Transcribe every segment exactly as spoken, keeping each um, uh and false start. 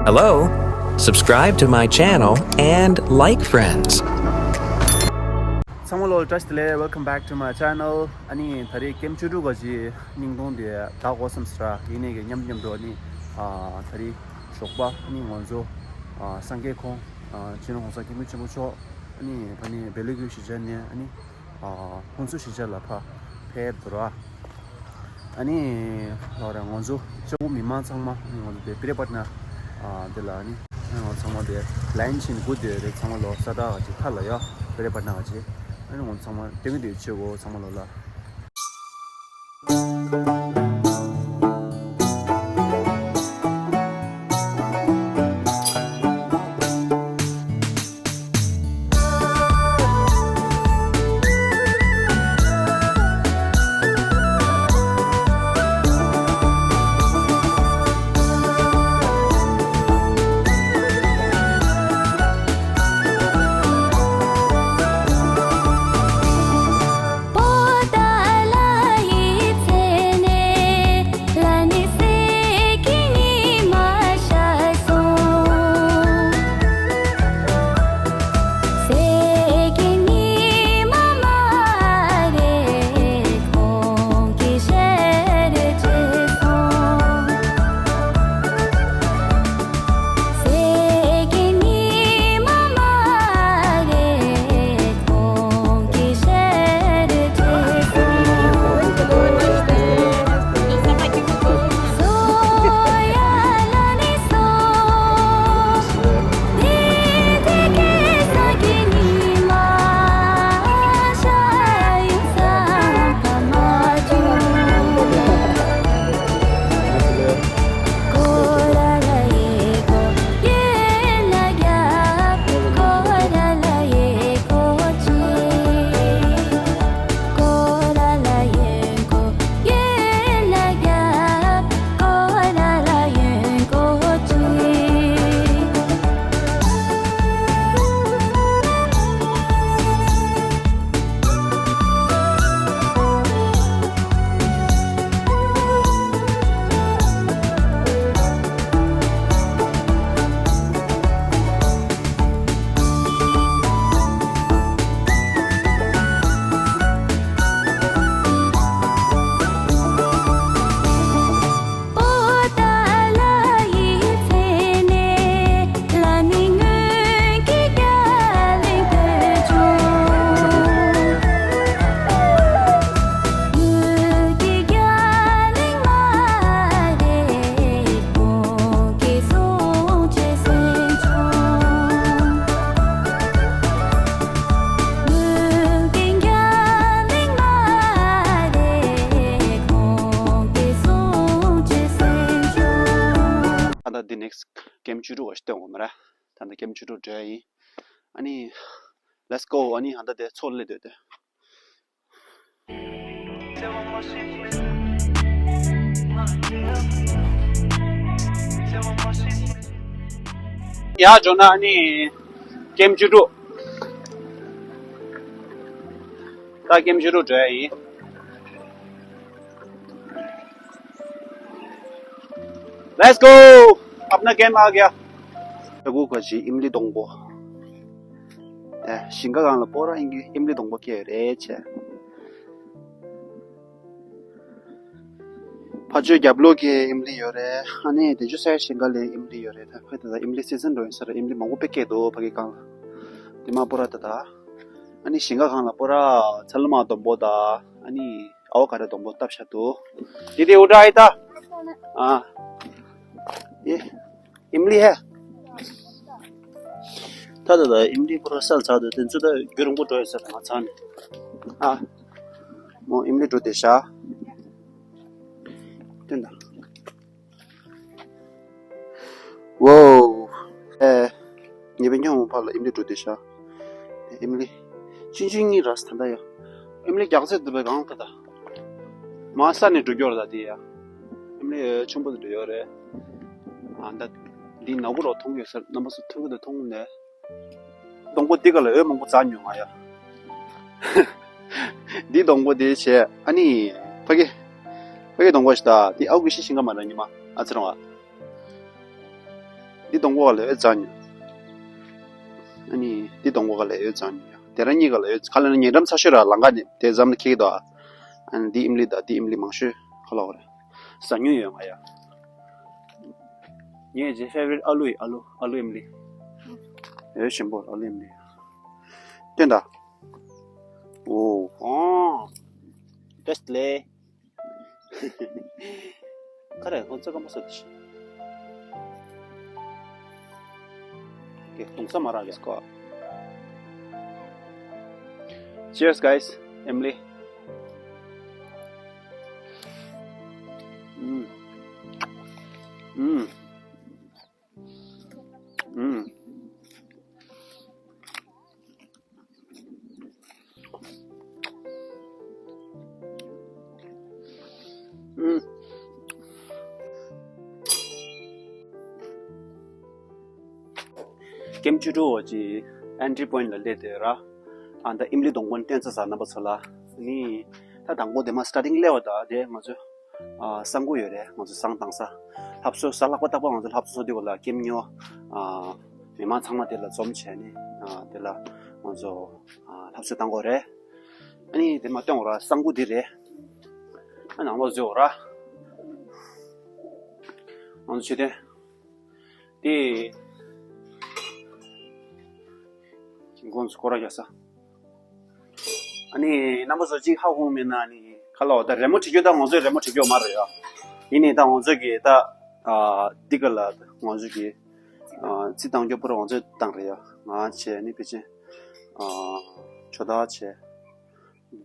Hello, subscribe to my channel and like friends. ཚང་མ་ལོ་བཀྲ་ཤིས་བདེ་ལེགས། Welcome back to my channel. ཨ་ནི་ད་རེས་ཀེམ་བཅུ་དྲུག་ག་ཅི་སྙིང་དོང་དེ་ད་གོ་བསམ་སྲ་ཡིན་ནས་ཀྱི་མཉམ་མཉམ་དུ་ཨ་ནི་ཨ་ད་རེས་ཞོགས་པ་ཨ་ནི་ང་ཚོ་ཨ་སངས་རྒྱས་ཁོང་ཨ་སྤྱི་ནོར་༸གོང་ས་༸སྐྱབས་མགོན་ཆེན་པོ་མཆོག་ཨ་ནི་ཕ་ནི་སྦེལ་ཀོབ་གཞིས་ཆགས་ནས་ཨ་ནི་ཨ་ཧུན་སུར་གཞིས་ཆགས་ལ་ཕ་ཕེབས་འདུག་ར། ཨ་ནི་ལོ་ར་ང་ཚོ་ལྕགས་པོ་མི་མང་ཚང་མ་ཨ་ནི་ང་ཚོ་དེ་པི་རེ་པ་ཊ་ན་ཨ་དེ་ལ་ཨ་ནི་ང་ཚོ་ཚང་མ་དེ་ལའིན་ཕྱིན་སྒུག་བསྡད་ཡོད་རེད། ཚང་མ་ལོ་ས་ཐག་ག་ཅིག་ཕ་ལ་ཡ་པི་རེ་པ་ཊ་ན་ག་ཅིག་ཨ་ནི་ང་ཚོ་ཚང་མ་སྟོན་གི་འདུག་ཆོས་གོ་ཚང་མ་ལོ་ལ། ད་ལྟ་འདི་ནེག་སི་ཊི་ཀེམ་བཅུ་དྲུག་བ་ཞིག་སྟོན་འོང་མ་ར། ད་ལྟ་ཀེམ་བཅུ་དྲུག་འགྲོ་ཡ་ཡིན། ཨ་ནི། Let's go. ཨ་ནི་ཧ་ད་དེ་ཚོ་ལེ་དོད་དེ། ཡ་འགྲོ་ན་ཨ་ནི་ཀེམ་བཅུ་དྲུག་ད་ཀེམ་བཅུ་དྲུག་འགྲོ་ཡ་ཡིན། Let's go! अपना गेम आ गया. ཨ་ཁུ་ག་ཅི་ཨིམ་ལི་སྡོང་པོ། ཨེ་ཞིང་ཁ་གང་ལ་པོ་ར་ཨིན་གི་ཨིམ་ལི་སྡོང་པོ་སྐྱེ་ཡོད་རེད་ཆེ། ཕ་ཆོས་རྒྱབ་ལོགས་ཀྱི་ཨིམ་ལི་ཡོད་རེད། ཨ་ནི་དེ་ཆུ་སའི་ཞིང་ཁ་ལ་ཨིམ་ལི་ཡོད་རེད། ད་ཁོས་ད་ལྟ་ཨིམ་ལི་སི་ཛན་འགྲོ་ཡིན་ས་རེད། ཨིམ་ལི་མང་པོ་དཔེ་སྐྱེས་འདུག་ཕ་གི་གང་ལ། དེ་མ་པོ་ར་ད་ད། ཨ་ནི་ཞིང་ཁ་གང་ལ་པོ་ར་ཚ་ལུ་མ་སྡོང་པོ་ད། ཨ་ནི་ཨ་བོ་ག་རེ་སྡོང་པོ་བཏབ་ཤ་འདུག་དེ་དེ་འུ་དྲ་ཨི་ད། ཨ། ཨེ། ཨིམ་ལི་ཧེ། ད་ད་ད་ཨིམ་ལི་པོ་ར་སལ་ཚ་འདུག་དེ་ཚོ་ད་རྒྱུ་རིང་པོ་འགྲོ་ཡོད་ས་རེད་ང་ཚང་ནི། ཨ། མོ་ཨིམ་ལི་འགྲོ་དེ་ཤ། དེ་འདྲ། ཝའོ། ཨེ། ཉེ་བའི་ཉོ་མོ་ཕ་ལ་ཨིམ་ལི་འགྲོ་དེ་ཤ། ཨིམ་ལི། ཆུང་ཆུང་གཉིས་ར་སི་ད་ལྟ་ཡོད། ཨིམ་ལི་རྒྱག་ཚད་འདི་བའི་གང་ལྟ་ད། མ་ས་ནས་འགྲོ་རྒྱུ་ར་ད་དེ་ཡ། ཨིམ་ལི་ཆུང་པོ་དེ་འགྲོ་ཡོད་རེད། ཨ་ད། འདི་ནག་པོ་རོ་མཐོང་ཡོད་ས་རྣམ་པ་སུ་ཐུག་གི་ད་མཐོང་ནས། སྡོང་པོ་འདི་ག་ལ་འོད་མང་པོ་འཛག་མྱོང་ང་ཡ། འདི་སྡོང་པོ་འདི་བྱས་ཨ་ནི། ཕ་གི། ཕ་གི་སྡོང་པོ་ཞིག་ད་འདི་ཨའུ་གི་ཤི་ཤིང་ཀ་མ་ར་ཉི་མ་ཨ་ཙི་རང་བ། འདི་གདོང་པོ་ག་ལ་ཡོད་ཙང་ཉོ། ཨ་ནི་འདི་གདོང་པོ་ག་ལ་ཡོད་ཙང་ཉོ། དེ་རང་གཉིས་ག་ལ་ཡོད་ག་ལ་ན་ཉེ་འགྲམ་ཚ་ཤོས་ར་ལང་ཀ་ནས་དེ་ཙམ་ན་ཁེག་དོ། ཨ་ནི་འདི་ཨིམ་ལི་དང་འདི་ཨིམ་ལི་མང་ཤོས་ག་ལ་འོ་ར། ཟ་ཉོ་ཡོད་ང་ཡ། ངའི་ཇེ་ཕེ་ཝ་རིཊ་ཨ་ལུ་ཡི་ཨ་ལུ་ཨ་ལུ་ཨིམ་ལི། ཡོད་ཞིམ་པོ་ཨ་ལུ་ཨིམ་ལི། སྟོན་ད། ཨོ། ཨོ། ཏེས་ལེ། ཁ་རེ་ཁོང་ཚོ་ཀམ་པ་སོ་ཏི་ཤི། ཀེ་ཁོང་ཚོ་མ་ར་གེ་སྐོ། Cheers, guys. Emily. Mm. Mm. Mm. ཨུམ། ཀེམ་བཅུ་དྲུག་འོ་ཅི་ཨེན་ཊི་རི་པོ་ཡིན་ཊི་ལ་སླེབས་དེ་ར། ཨ་ད་ཨིམ་ལི་གདོང་དཔོན་བསྟན་ཚ་ཟ་རྣམ་པ་ཚོ་ལ། ནི། ད་དང་པོ་དེ་མ་སི་ཊར་ཊིང་སླེབས་པ་ད་དེ་ང་ཚོ། ཨ་བསང་ཁུག་ཡོད་རེད་ང་ཚོ་བསང་བཏང་ས། ལྷ་གསོལ་ས་ལྷག་པ་རྟག་པར་ང་ཚོ་ལྷ་གསོལ་དུས་སྐབས་ལ་ཀེམ་ཉོ། ཨ་མི་མང་ཚང་མ་དེ་ལ་འཛོམས་བྱས་ནས་ཨ་དེ་ལ་ང་ཚོ་ཨ་ལྷ་གསོལ་བཏང་དགོས་རེད། ཨ་ནི་དེ་མ་སྟོན་འོ་ར་བསང་ཁུག་འདི་རེད། ཨ་ནང་ལོགས་འཛུལ་འོ་ར། ང་ཚོ་མཆོད་རྟེན་དེ་མགོ་ཚོ་སྐོར་ར་རྒྱག་ས། ཨ་ནི་རྣམ་པ་ཚོ་གཅིག་ཧ་གོ་མེད་ན་ཨ་ནི་ཁ་ལོ་ད་རི་མོ་བྲིས་རྒྱུ་ད་ང་ཚོའི་རི་མོ་བྲིས་རྒྱུ་མ་རེད་ཡ། ཡིན་ནའི་ད་ང་ཚོ་གི་ད་ཨ་འདི་ག་ལ་ང་ཚོ་གི་ཨ་རྩི་བཏང་རྒྱུ་པུ་ར་ང་ཚོས་བཏང་རེད་ཡ། ང་བྱས་ནི་ཕལ་ཆེར་ཨ་ཇོ་ད་བྱས་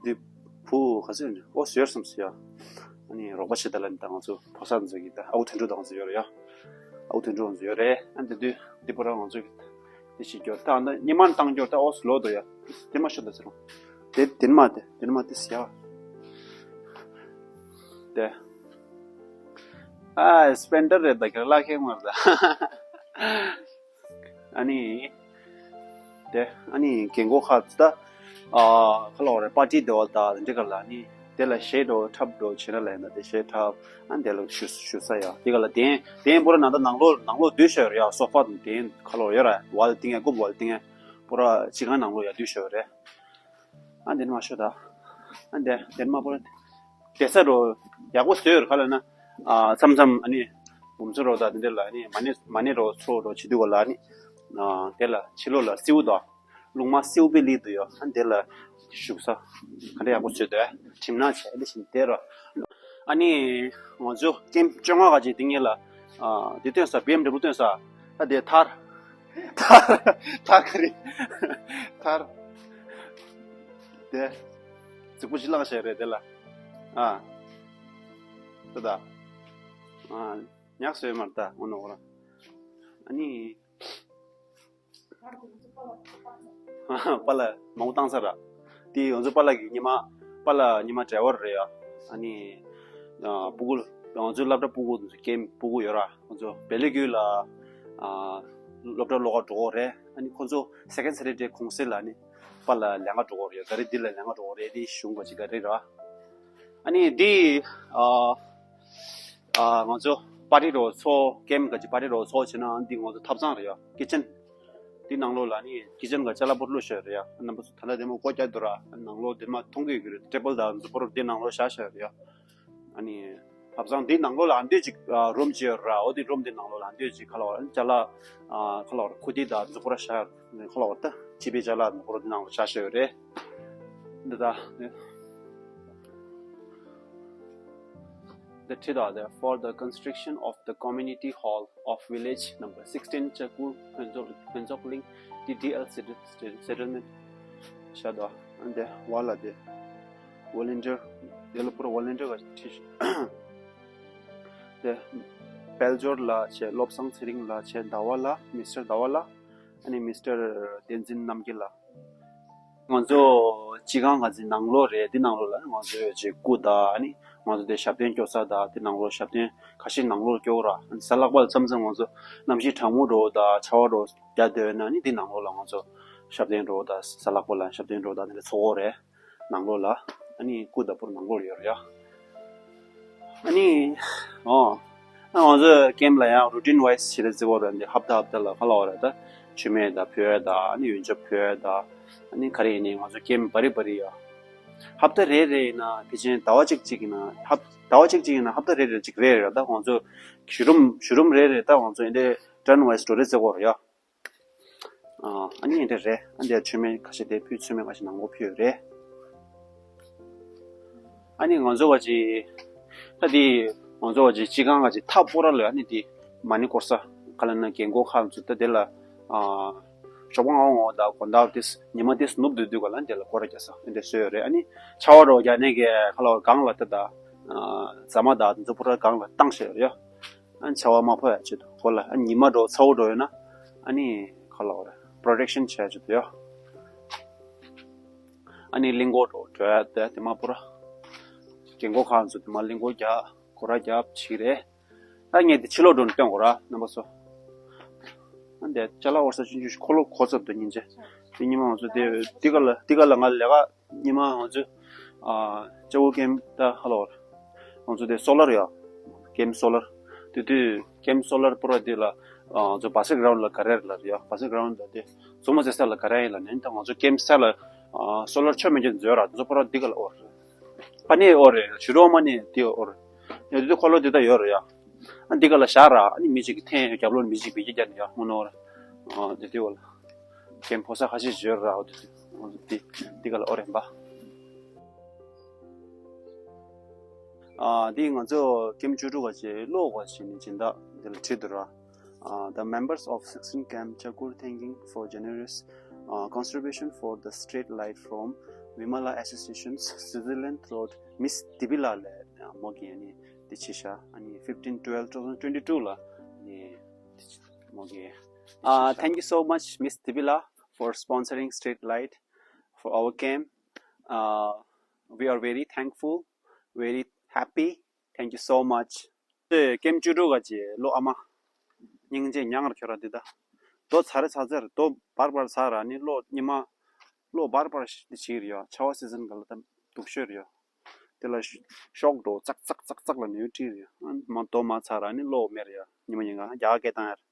འདི་བུ་ག་ཚོད་ནི་ཨོ་ཟེར་སོང་ཟེར་ཡ། ཨ་ནི་རོགས་པ་བྱེད་ད་ལ་ནི་ད་ང་ཚོ་ཕོ་གསར་ཚོ་གི་ད་ཨའུ་དོན་གྲུབ་དང་ཚོ་ཡོད་རེད་ཡ། ཨའུ་དོན་གྲུབ་ཚོ་ཡོད་རེད། ཨ་འདི་དུས་འདི་པུ་ར་ང་ཚོ་གི་དེ་ཞིག་སྐྱོར་ད་ཨ་ད་ཉི་མ་བཏང་སྐྱོར་ད་ཨོ་སི་ལོ་དོ་ཡ། དེ་མ་ཤོད་ད་ཟེར་རོ། དེ་དེ་མ་དེ་དེ་མ་དེ་ཟེར་ཡ། དེ། ཨ་སྤེན་ཏར་རེད་ད་ག་ལ་ཁེ་མར་ད། ཨ་ནི། དེ་ཨ་ནི་རྒན་གོག་ཁག་ད། ཨ་ཁ་ལོ་རེ་པར་ཊི་དེ་བ་ད་འདི་ག་ལ་ནི། དེ་ལ་གཞས་འགྲོ་འཁྲབ་འགྲོ་བྱེད་ན་ལ་ཡིན་ན་དེ་གཞས་འཁྲབ། ཨ་དེ་ལ་ཞུ་ཞུ་ས་ཡ་དེ་ག་ལ་དེན་དེན་པོ་ར་ན་ད་ནང་ལོགས་ནང་ལོགས་སྡོད་ཤོད་རེད་ཡ། སོ་ཕ་དང་དེན་ཁ་ལོ་ཡོད་ར་ཝལ་ཏིང་ཡ་ཀུབ་ཝལ་ཏིང་ཡ་པོ་ར་ཅི་གང་ནང་ལོགས་ཡ་སྡོད་ཤོད་རེད། ཨ་འདི་ནི་མ་ཤོད་ད། ཨ་འདི་འདི་ནི་མ་པོ་ར། དེ་ས་རོ་ཡག་པོ་བཟོས་ཡོད་རེད་ག་ལ་ན། ཨ་མཚམས་མཚམས་ཨ་ནི་འབུམ་ཚོ་རོ་དང་འདི་འདྲ་ལ་ཨ་ནི་མ་ཎི་མ་ཎི་རོ་ཚོ་རོ་བྱེད་དུས་ག་ལ་ཨ་ནི། ཨ་དེ་ལ་ཕྱི་ལོགས་ལ་སེའུ་དང་རླུང་མ་སེའུ་པི་ལི་དུ་ཡོད། ཨ་འདི་ལ་བཞུགས་ས་ག་འདྲ་ཡག་པོ་བཟོས་འདུག་ཨ་གྲིམ་ནག་བྱས་ཨ་ནི་བཞིན་དེ་རོ། ཨ་ནི་ང་ཚོ་ཀེམ་བཅོ་ལྔ་ག་ཅིག་དེ་ངེད་ལ་ཨ་འདི་སྟོན་ས་བི་ཨེམ་ཌབ་ལུ་སྟོན་ས། ད་དེ་ཐར། ཐར། ཐར་ག་རེ། ཐར། དེ། རྫིག་པོ་ཅིག་བླངས་བྱས་རེད་དེ་ལ། ཨ། ད་ད། ཨ། ཉག་སོས་མར་ད་འོ་ནོ་ར། ཨ་ནི། པ་ལ་མང་པོ་བཏང་ས་ར། དེ་ང་ཚོ་པ་ལགས་ཀྱི་ཉི་མ། པ་ལགས་ཉི་མ་ཌ་རའི་ཝར་རེད་ཡ། ཨ་ནི། ཨ་སྤུ་གུ། ང་ཚོའི་སློབ་གྲྭ་སྤུ་གུ་ཀེམ་སྤུ་གུ་ཡོད་ར། ང་ཚོ་བེ་ལི་ཀུ་ལ། ཨ་སློབ་གྲྭ་ལོགས་ཀ་འགྲོ་གི་རེད། ཨ་ནི་ཁོ་ཚོ་སེ་ཀེན་ཌ་སེ་ཊར་ཌེ་གུང་སེང་ལ་ནི། པ་ལགས་ལེན་ག་འགྲོ་གི་རེད། ག་རེ་འདི་ལ་ལེན་ག་འགྲོ་གི་རེད། འདི་གཞུང་ག་ཅིག་ག་རེ་ར། ཨ་ནི་འདི། ཨ། ཨ་ང་ཚོ་པར་ཊི་རོ་ཚོགས་ཀེམ་ག་ཅིག་པར་ཊི་རོ་ཚོགས་བྱས་ན་འདི་ང་ཚོ་ཐབ་ཚང་རེད་ཡ། ཀི་ཅན། འདི་ནང་ལོགས་ལ་ནི་ཀི་ཅན་ག་ཅ་ལག་པོ་བླུགས་བཞག་རེད་ཡ། རྣམ་པ་ཚོ་ད་ལྟ་དེ་མོ་སྒོ་རྒྱག་འདུག་ར། ནང་ལོགས་དེ་མ་མཐོང་གི་ཡོད་ཀྱི་རེད། ཊེ་བལ་དང་འཛུ་པོ་རོ་འདི་ནང་ལོགས་བཞག་བཞག་རེད་ཡ། ཨ་ནི་ཐབ་ཚང་འདི་ནང་ལོགས་ལ་ཨ་འདོད་ཅིག་རུམ་ཅིག་ཡོད་ར། འོ་དེ་རུམ་འདི་ནང་ལོགས་ལ་ཨ་འདོད་ཅིག་ཁ་ལ་བ་ཅ་ལག་ཁ་ལ་བ་ཁུ་ཏི་དང་འཛུ་པོ་ར་བཞག་ཁ་ལ་བ་ད་སྤྱི་པའི་ཅ་ལག་འཛུ་པོ་རོ་འདི་ནང་ལོགས་བཞག་བཞག་ཡོད་རེད། འདི་ད། The Tida there for the construction of the community hall of village number sixteen Chakur Phuntsok Phuntsok Ling T D L settle- settle- settlement. Shada and the Wala de volunteer, the Lupur volunteer was teach. The Peljor la che, Lobsang Tsering la che, Dawala, Mister Dawala, and Mister Denzin Namgila. ང་ཚོ་སྤྱི་ཁང་ག་ཚོད་ནང་ལོགས་རེད། འདི་ནང་ལོགས་ལ་ང་ཚོ་ཡོད་ཅིག་སྐུ་དང་ཨ་ནི་ང་ཚོ་དེ་ཞབས་བརྟན་སྐྱོ་ས་དང་དེ་ནང་ལོགས་ཞབས་བརྟན་ཁ་ཤས་ནང་ལོགས་སྐྱོ་ར། ཨ་ནི་གཟའ་ལྷག་པ་ལ་མཚམས་མཚམས་ང་ཚོ་གནམ་གཤིས་གྲང་མོ་འགྲོ་དང་ཆར་པ་འགྲོ་རྒྱག་སྡོད་ན་ཨ་ནི་འདི་ནང་ལོགས་ལ་ང་ཚོ་ཞབས་བརྟན་འགྲོ་དང་གཟའ་ལྷག་པ་ལ་ཞབས་བརྟན་འགྲོ་དང་འདི་འདྲ་ཚོགས་ཀྱི་ཡོད་རེད། ནང་ལོགས་ལ་ཨ་ནི་སྐུ་དང་པུར་ནང་ལོགས་ལ་ཡོད་རེད་ཡ། ཨ་ནི་ཨོ། ད་ང་ཚོས་ཀེམ་ལ་ཡང་རུ་ཊིན་ཝའི་སི་བྱེད་ལ་བརྩི་བ་རེད། འདི་ཧབ་ཏ་ཧབ་ཏ་ལ་ག་ལ་བ་རེད། ད་མཆོད་མེ་ད་ཕུལ་ཡ་ད་ཨ་ནི་ཡོན་ཆབ་ཕུལ་ཡ་ད་ཨ་ནི་ག་རེ་ཡིན་ནའི་ང་ཚོ་ཀེམ་བ་རི་བ་རི་ཡ། ཧབ་ཏ་རེ་རེ་ཡིན་ན་ཕལ་ཆེར་ཟླ་བ་གཅིག་གཅིག་ཡིན་ན་ཧབ་ཟླ་བ་གཅིག་གཅིག་ཡིན་ན་ཧབ་ཏ་རེ་རེ་གཅིག་རེ་རེ་ད་ང་ཚོ་གཞི་རིམ་གཞི་རིམ་རེ་རེ་ད་ང་ཚོ་འདི་ཊརན་ཝའི་སི་འགྲོ་རེ་བརྩི་བ་རེད་ཡ། ཨ་ནི་འདི་རེད། ཨ་འདི་མཆོད་མེ་ཁ་ཤས་དེ་ཕུལ་མཆོད་མེ་ཁ་ཤས་ནང་ལོགས་ཕུལ་ཡོད་རེད། ཨ་ནི་ང་ཚོ་བ་ཅི་ད་དེ་ང་ཚོ་བ་ཅི་སྤྱི་ཁང་ག་ཅི་ཐག་པོ་ར་ལ་ཨ་ནི་དེ་མ་ཎི་སྐོར་ས་ག་ལ་ན་རྒན་གོག་ཁག་ཚོ་ད་དེ་ལ་ཨ་ཞོགས་པ་ང་ངོ་ད་དགོང་དག་དེ་ཉི་མ་དེ་ནུབ་དུས་དུས་ག་ལ་དེ་ལ་སྐོར་ར་རྒྱག་ས་ཨ་འདི་བཟོས་ཡོད་རེད། ཨ་ནི་ཆར་པ་འགྲོ་རྒྱག་ནས་ག་ལ་སྒང་ལ་ད་ད་ཟ་མ་ད་དེ་ཚོ་པུ་ར་སྒང་ལ་བཏང་བཞག་ཡོད་རེད། ཨ་ནི་ཆར་པ་མ་ཕོག་ཡ་ཆེད་དུ་གོ་ལ་ཨ་ཉི་མ་འགྲོ་ཚ་བོ་འགྲོ་ཡོད་ན་ཨ་ནི་ག་ལ་བ་རེད་པྲོ་ཊེག་ཤན་བྱས་ཆེད་དུ་ཡོད། ཨ་ནི་གླིང་སྐོར་འགྲོ་འགྲོ་ཡ་དེ་དེ་མ་པུ་ར་རྒན་གོག་ཁག་ཚོ་དེ་མ་གླིང་སྐོར་རྒྱག་སྐོར་ར་རྒྱབ་བྱེད་རེད། ད་ངས་དེ་ཕྱི་ལོགས་འགྲོ་ནས་སྟོན་དགོས་ར་རྣམ་པ་ཚོ། ཨ་འདི་ཅ་ལག་བོར་ས་ཆུང་ཆུང་ཁོ་ལོ་གོ་ཚབ་ཏུ་སྙིང་རྗེ། དེ་ཉི་མ་ང་ཚོ་དེ་དེ་ག་ལ་དེ་ག་ལ་ང་ལས་ཀ་ཉི་མ་ང་ཚོ་ཨ་ལྕགས་པོ་ཀེམ་ད་ཧ་ལོ་ང་ཚོ་དེ་སོ་ལར་ཡ། ཀེམ་སོ་ལར། དེ་དུས་ཀེམ་སོ་ལར་པུ་ར་དེ་ལ་ང་ཚོ་བ་སི་གྷ་རའུན་ཌི་ལ་ག་རེ་རེད་ལ་ཡ་བ་སི་གྷ་རའུན་ཌི་ལ་དེ་མཚོ་མོ་རྩེ་ས་ལ་ག་རེ་ཡིན་ལ་ནན་ད་ང་ཚོ་ཀེམ་ས་ལ་སོ་ལར་ཆོ་མེད་ཀྱི་མཛོད་ར་དེ་ཚོ་པུ་ར་དེ་ག་ལ་ཨོ་རེད། ཕ་ནས་ཨོ་རེད་ཞུ་རོགས་མ་ནས་དེ་ཨོ་རེད། ཡ་དེ་དུས་ཁོ་ལོ་དེ་ད་ཡོད་རེད་ཡ། ཨ་འདི་ག་ལ་བཞག་ར་ཨ་ནི་མི་གཅིག་གི་འཐེན་རྒྱབ་ལོགས་མི་གཅིག་བེད་ཀྱི་རྒྱབ་ནས་ཡ་སྔོན་ནོར། ཨ་འདི་དུས་ཨོ་ལ། ཀེམ་ཕོ་ས་ཁ་ཤས་ཡོད་ར་ཨོ་དེ་དུས་འདི་འདི་ག་ལ་ཨོ་རེད་པ། ཨ་འདི་ང་ཚོ་ཀེམ་བཅུ་དྲུག་ག་ཅེ་ལོ་ག་ཅེ་ནི་སྦྱིན་བདག་འདི་ལ་བྲིས་འདུག་ར། Uh, the members of sixteen Camp Chakur thanking for generous uh, contribution for the street light from Vimala Associations Switzerland through Miss Dibila le mo ki ani de chisha ani fifteen twelve twenty twenty-two la ni mo ki. Uh, thank you so much, Miss Dibila, for sponsoring street light for our camp. Uh, we are very thankful, very happy. Thank you so much. དེ་ཀེམ་བཅུ་དྲུག་ག་ཅེ་ལོ་ཨ་མ། སྙིང་རྗེ་མྱང་ར་ཁྱོད་ར་འདི་ད། རྡོ་ཚ་རེ་ཚ་ཚེར་རྡོ་འབར་འབར་ཚ་ར་ནི་ལོ་ཉི་མ། ལོ་འབར་འབར་ཞིག་འདི་བྱེད་རེད་ཡ་ཆར་པ་སི་ཛན་ག་ལ་ད་སྡུག་ཤོས་རེད་ཡ། དེ་ལ་ཤོག་འགྲོ་ཙག་ཙག་ཙག་ཙག་ལ་ནི་བྲིས་རེད་ཡ་ཨ་མ་རྡོ་མ་ཚ་ར་ནི་ལོ་མེར་ཡ་ཉི་མ་ཉིན་ག་རྒྱ་གར་སྐད་བཏང་ཡ་རེད།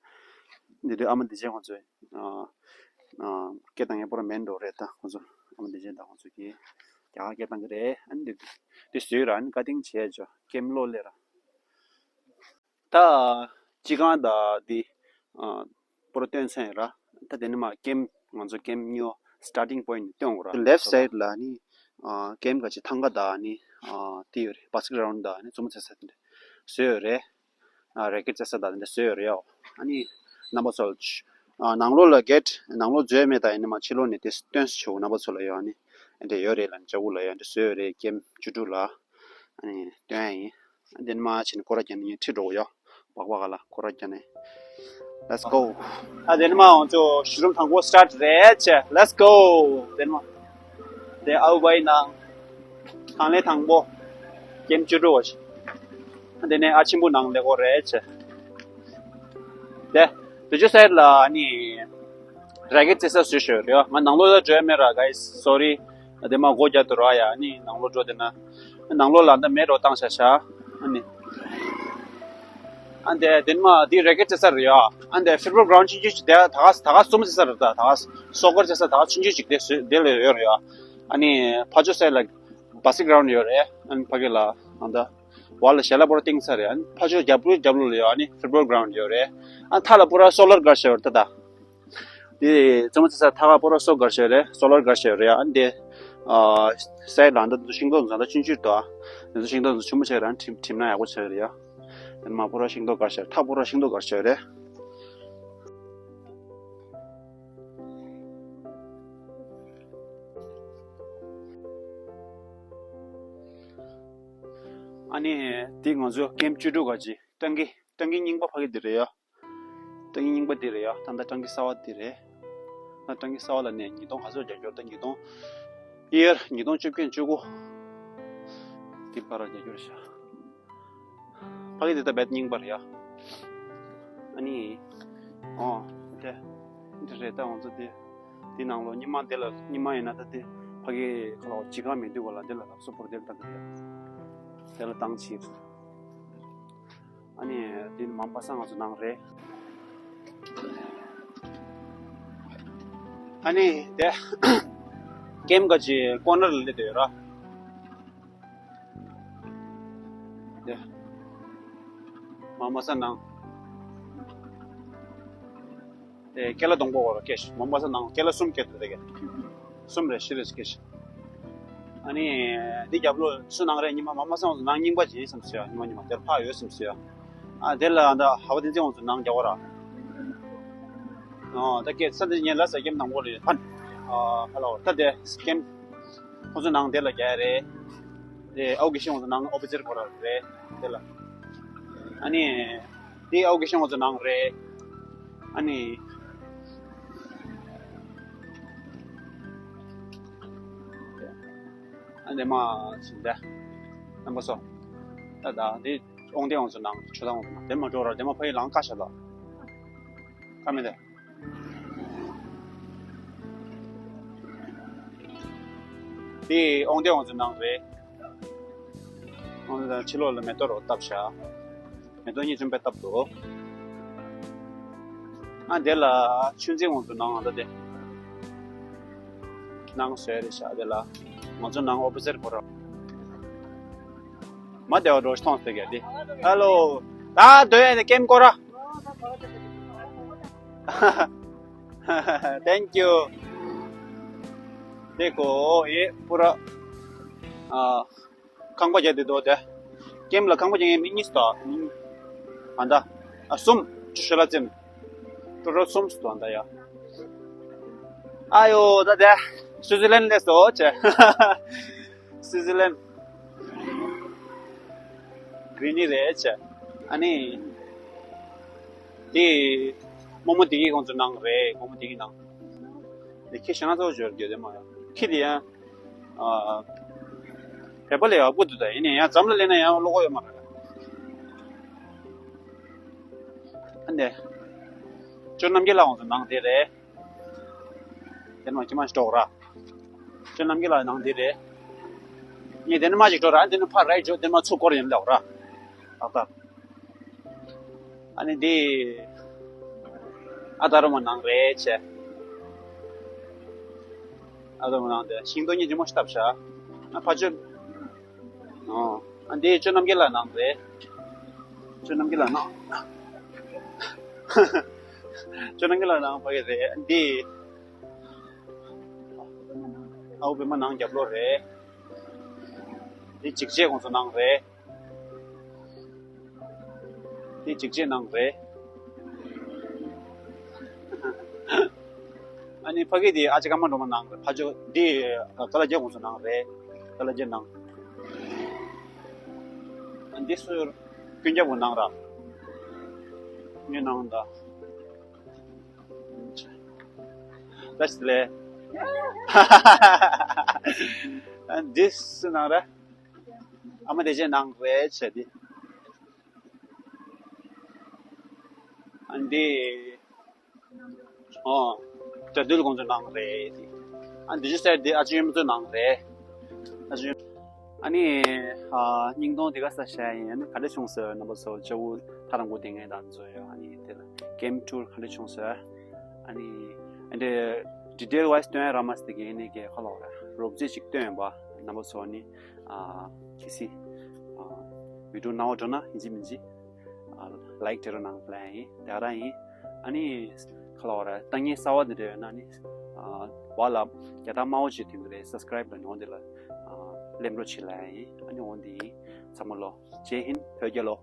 འདི་དུས་ཨ་མ་འདི་ཅན་ཁོང་ཚོས། སྐད་བཏང་ཡ་པོ་ར་མེན་འགྲོ་རེད་ད་ཁོང་ཚོ་ཨ་མ་འདི་ཅན་ད་ཁོང་ཚོ་གིས་རྒྱ་གར་སྐད་བཏང་གི་རེད་ཨ་ནི་འདི་འདི་བཟོས་ར་ཨ་ནི་བཀའ་དྲིན་ཆེ་ཅོ་ཀེམ་ལོ་ལེ་ར། ད་སྤྱི་ཁང་ད་འདི་པོ་ར་སྟོན་ཚན་ར་ད་དེ་ནི་མ་ཀེམ་ང་ཚོ་ཀེམ་ཉོ་starting point སྟོན་དགོས་ར་left side ལ་ནི་ཀེམ་ག་ཅི་ཐང་ག་ད་ནི་དེ་ཡོད་རེད་བ་སི་གྷ་རའུན་ཌི་ད་ནི་མཚོ་མོ་རྩེ་ས་དེ་འདྲ་བཟོས་ཡོད་རེད། རེ་ཀེ་ཊི་རྩེ་ས་དང་དེ་འདྲ་བཟོས་ཡོད་རེད་ཡ། ཨ་ནི་རྣམ་པ་ཚོ་ལ་ནང་ལོགས་ལ་གེ་ཊི་ནང་ལོགས་འཛུལ་མེད་དང་ཡིན་ན་མ་ཕྱི་ལོགས་ནས་དེ་སྟོན་སུ་ཆུ་རྣམ་པ་ཚོ་ལ་ཡོད་ཨ་ནི་དེ་འདྲ་ཡོད་རེད་ལ་ནི་ལྕགས་པོ་ལ་ཡོད་འདི་བཟོས་ཡོད་རེད་ཀེམ་བཅུ་དྲུག་ལ་ཨ་ནི་སྟོན་ཡ་ཡིན། ཨ་དེ་ནི་མ་ཕྱི་ནས་སྐོར་ར་རྒྱག་ནས་ངས་ཁྲིད་འགྲོ་གོ་ཡ་བག་བག་ག་ལ་སྐོར་ར་རྒྱག་ནས་let's go. ཨ་དེ་ནི་མ་ང་ཚོ་གཞི་རིམ་དང་པོ་སི་ཊར་ཊི་རེད་ཆེ་let's go. དེ་ནི་མ་དེ་ཨའུ་བའི་ནང་ཐང་ལེ་དང་པོ་ཀེམ་བཅུ་དྲུག་བ་ཞིག་ཨ་དེ་ནས་ཨ་ཆེན་པོ་ནང་ལེ་གོ་རེད་ཆེ། དེ་དུ་ཅུ་སའིཌ་ལ་ནི་རེ་ཀེ་ཊི་རྩེ་ས་བཟོས་ཤོད་རེད་ང་ནང་ལོགས་ལ་འགྲོ་ཡ་མེད་ར་guys sorry. དེ་མ་སྒོ་རྒྱབ་ཏུ་ར་ཡ་ནི་ནང་ལོགས་འགྲོ་དེ་ན་ནང་ལོགས་ལ་འདི་མེད་འགྲོ་བཏང་ཤ་ཤ་ཨ་ནི། ཨ་འདི་དེ་མ་འདི་རེ་ཀེ་ཊི་རྩེ་ས་རེད་ཡ། ཨ་འདི་ཕུཊ་བོལ་གྷ་རའུན་ཌི་ཆུང་ཆུང་ཅིག་དེ་ད་ག་ད་ག་རྩེ་ས་རེད་ད་ད་ག་སོ་ཀར་རྩེ་ས་ད་ག་ཆུང་ཆུང་ཅིག་དེ་བཟོས་དེ་ལ་ཡོད་རེད་ཡ། ཨ་ནི་ཕ་ཇོ་སའིཌ་ལ་བ་སི་གྷ་རའུན་ཌི་ཡོད་རེད་ཨ་ནི་ཕ་གི་ལ་ཨ་འདི། བ་ལ་ཞལ་ལག་པོ་ར་བཏིང་ཚར་རེད། ཨ་ནི་ཕ་ཇོ་རྒྱབ་ལོགས་རྒྱབ་ལོགས་ལ་ཡོད་ཨ་ནི་ཕུཊ་བོལ་གྷ་རའུན་ཌི་ཡོད་རེད། ཨ་མཐའ་ལ་པུ་ར་སོ་ལར་གར་ཤ་ཡོད་རེད་ད་ད། དེ་ཚང་མ་ཚེ་ས་མཐའ་ཁ་པུ་ར་སོ་གར་ཤ་ཡོད་རེད་སོ་ལར་གར་ཤ་ཡོད་རེད། ཨ་ནི་དེ་སའིཌ་ལ་འདི་ཚོ་ཤིང་ཏོག་འཛོམས་ད་ཆུང་ཆུང་རེད་ད། འདི་ཚོ་ཤིང་ཏོག་འཛོམས་ཆེན་པོ་ཆགས་རེད་ཨ་ནི་གྲིམ་གྲིམ་ན་ཡག་པོ་ཆགས་རེད་ཡ། ཨ་ནི་མ་པུ་ར་ཤིང་ཏོག་གར་ཤ་ཡོད་མཐའ་པུ་ར་ཤིང་ཏོག་གར་ཤ་ཡོད་རེད། ཨ་ནི་དེ་ང་ཚོ་ཀེམ་བཅུ་དྲུག་ག་ཅི་ཏང་གི་ཏང་གི་རྙིང་པ་ཕ་གི་འདི་རེད་ཡ། ཏང་གི་རྙིང་པ་འདི་རེད་ཡ་ད་ལྟ་ཏང་གི་གསར་པ་འདི་རེད། ད་ཏང་གི་གསར་པ་ལ་ནས་ཉིས་སྟོང་ག་ཚོད་རྒྱག་རྒྱུ་ད་ཉིས་སྟོང་ཡར་ཉིས་སྟོང་བཅོ་བརྒྱད་བཅུ་དགུ་འདི་བར་རྒྱག་རྒྱུ་རེད་ཤག་ཕ་གི་འདི་ད་རྦད་རྙིང་པ་རེད་ཡ། ཨ་ནི། ཨོ། དེ། འདི་རེད་ད་ང་ཚོ་དེ། དེ་ནང་ལོ་ཉི་མ་དེ་ལ་ཉི་མ་ཡིན་ན་ད་དེ་ཕ་གི་ཁ་ལོ་ཇི་ག་མི་འདུག་ག་ལ་དེ་ལ་ལབ་སོ་པོར་དེ་ལ་ད་གི་རེད། དེ་ལ་བཏང་ཕྱིར། ཨ་ནི་འདི་ནི་མམ་པ་སངས་ང་ཚོ་ནང་རེད། ཨ་ནི་དེ་ཀེམ་ག་ཅི་ཀོ་ནར་ལ་སླེབས་ཡོད་ར། དེ་མམ་པ་སངས་ནང་། དེ་ཀེ་ལ་སྡོང་པོ་གོ་ར་སྐད་ཤི་མམ་པ་སངས་ནང་ཀེ་ལ་གསུམ་སྐད་དུ་དེ་གེ། གསུམ་རེ་བཞི་རེ་སྐད་ཤི། ཨ་ནི་འདི་རྒྱབ་ལོགས་སུ་ནང་རེད། ཉི་མ་མམ་པ་སངས་ནང་རྙིང་པ་ཅིག་ཡིན་བསམ་སོང་ཡ། ཉི་མ་ཉི་མ་དེར་ཕག་ཡོད་བསམ་སོང་ཡ། ཨ་དེ་ལ་ཨ་ད་ཧ་བ་དེ་ཚེ་ང་ཚོ་ནང་རྒྱག་གོ་ར། ཨ་ད་སྐད་ས་དེ་ཉན་ལ་ས་ཀེམ་ནང་གོ་ལ་ཡོད་ཕན། ཨ་ཧ་ལ་ད་དེ་ཀེམ་ཁོ་ཚོ་ནང་དེ་ལ་རྒྱག་རེད། དེ་ཨའུ་གི་ཤིང་ང་ཚོ་ནང་ཨོ་པོ་ཛིཊ་གོ་ར་རེད་དེ་ལ། ཨ་ནི་དེ་ཨའུ་གི་ཤིང་ང་ཚོ་ནང་རེད། ཨ་ནི། ཨ་ནི་མ་ཞིག་འདྲ། རྣམ་པ་ཚོ། ད་ད་འདི་དབང་ལྡན་ང་ཚོ་ནང་ཆུ་ཐང་ང་ཚོ་ནང་དེ་མ་འགྲོ་ར་དེ་མ་ཕ་ཡི་ལང་ཀ་ཤ་ལ། ཀ་མེད་དེ། འདི་དབང་ལྡན་ང་ཚོ་ནང་རེད། དབང་ལྡན་ཕྱི་ལོགས་ལ་མེ་ཏོག་རོ་བཏབ་ཤག་མེ་ཏོག་གཉིས་ཅུང་པའི་སྟབས་འདུག་ཨ་དེ་ལ་ཆུ་འཛིན་ང་ཚོ་ནང་ད་དེ་ནང་བཟོས་རེད་ཤག་དེ་ལ་ང་ཚོ་ནང་ཨོ་པོ་ཛིཊ་གོ་ར། མ་བདེ་བ་འགྲོ་ཤི་ཐོངས་ཟེར་གྱི་དེ། ཧ་ལོ། ད་དོན་ཡ་དེ་ཀེམ་སྐོར་ར། Thank you. དེ་གོ་ཨེ་པུ་ར། ཨ། ཁང་པ་རྒྱག་དེ་དོ་དེ། ཀེམ་ལ་ཁང་པ་རྒྱག་མཁན་མི་གཉིས་སུ་དོ། ཨ་ད། ཨ་གསུམ། ཅུ་ཤོ་ལ་ཙེམ། ཀྲོ་ཀྲོ་གསུམ་སུ་དོ་ཨ་ད་ཡ། ཨ་ཡོ་ད་དེ། སུའུ་ཙི་ལན་ལས་སོ་ཅེ། སུའུ་ཙི་ལན། གི་རི་ནི་རེད་ཅེ། ཨ་ནི། དེ། རྨོ་མོ་དེ་གི་ཁོང་ཚོ་ནང་རེད། རྨོ་མོ་དེ་གི་ནང་། དེ་ཁྱི་ཤ་ན་ཚོ་འབྱོར་རྒྱུ་དེ་མ་ཡ། ཁྱི་དེ་ཡང་། ཨ། བལ་པོ་ལས་ཡག་པོ་འདུག་ད་ཡིན་ནའི་ཡང་འཛམ་ལ་སླེབས་ན་ཡང་བློ་ཁོག་ཡོད་མ་རེད། ཨ་ནི། ཅོ་རྣམ་རྒྱལ་ལགས་ཁོང་ཚོ་ནང་དེ་རེད། དེ་ནས་མ་ཁྱི་མ་ཞིག་འགྲོ་ར། ཅོ་རྣམ་རྒྱལ་ལགས་ནང་དེ་རེད། ངས་དེ་ནས་མ་ཞིག་འགྲོ་ར། དེ་ནས་ཕར་རའིཊ་འགྲོ། དེ་ནས་མ་ཚུར་སྐོར་ཡིན་ལབ་ར། ཨ་ད། ཨ་ནི་འདི། ཨ་ད་རུ་མ་ནང་རེད་ཅེ། ཨ་ད་རུ་མ་ནང་དེ་ཤིང་ཏོག་གཉིས་ལྗིད་མོ་ཞིག་བཏབ་ཤག་ཨ་ཕ་ཆོས། ཨོ། ཨ་འདི་ཅོ་རྣམ་རྒྱལ་ལགས་ནང་རེད། ཅོ་རྣམ་རྒྱལ་ལགས་ནང་། ཅོ་རྣམ་རྒྱལ་ལགས་ནང་ཕ་གི་རེད། ཨ་འདི། ཨའུ་པད་མ་ནང་རྒྱབ་ལོགས་རེད། འདི་འཇིགས་བྱེད་ཁོང་ཚོ་ནང་རེད། འདི་འཇིགས་བྱེད་ནང་རེད། ཨ་ནི་ཕ་གི་འདི་ཨ་ཅེ་ཀརྨ་སྒྲོལ་མ་ནང་རེད། ཕ་ཇོ་འདི་ཀ་ལ་རྒྱལ་ཁོང་ཚོ་ནང་རེད། ཀ་ལ་རྒྱལ་ནང་། ཨ་འདི་སུ་ཀུན་ཁྱབ་ཁོང་ནང་ར། ངའི་ནང་ད། ད་ལས། ཨ་འདི་སུ་ནང་ར། ཨ་མ་བདེ་ཆེན་ནང་རེད་བྱས་ཏེ། ཨ་འདི། ཨོ། དགྲ་འདུལ་ཁོང་ཚོ་ནང་རེད་དེ། ཨ་འདི་ཅི་ཟེར་དེ་ཨ་ཅེ་ཡོན་མ་ཚོ་ནང་རེད། ཨ་ཅེ་ཡོན། ཨ་ནི། ཨ་སྙིང་སྟོང་དེ་ག་ས་བཤད་ཡིན། ཨ་ནི་ག་འདྲ་བྱུང་ཟེར་རྣམ་པ་ཚོ་ཇོ་བོ་ཐ་རང་གོ་དེ་ངས་དང་ཚོ་ཡོད། ཨ་ནི་དེ་ལ་ཀེམ་ཊུར་ག་འདྲ་བྱུང་ཟེར། ཨ་ནི་ཨ་འདྲ་ཌི་ཊེལ་ཝའི་སི་སྟོན་ཡ་ར་མ་སི་དེ་གས་ནི་གས་ཁ་ལོ་ར་རོབ་ཙེ་ཅིག་སྟོན་ཡོད་པ། རྣམ་པ་ཚོ་ནི་ཨ་གལ་སྲིད་ཨ་བི་ཌིའོ་ནང་འགྲོ་ན་ཡིན་གཅིག་མིན་གཅིག་ཨ་ལའིཀ་དེ་རུ་གནང་ལབ་ཡིན། དེ་རང་ཡིན། ཨ་ནི་ཁ་ལོ་ར་ལྟ་ངན་གསར་བ་འདི་འདྲ་ཡོད་ན་ནི་ཨ་བ་ལ་རྒྱ་སྟག་དམར་པོ་ཅིག་དེ་འདྲ་རེད། སབ་སི་ཀ་རའིབ་ལ་ཉོ་འདི་ལ་ཨ་སླེབས་འགྲོ་བྱེད་ལབ་ཡིན། ཨ་ནི་འོ་འདི་ཡིན། ཚང་མ་ལོ་ཇེ་ཧིན། བོད་རྒྱལ་ལོ།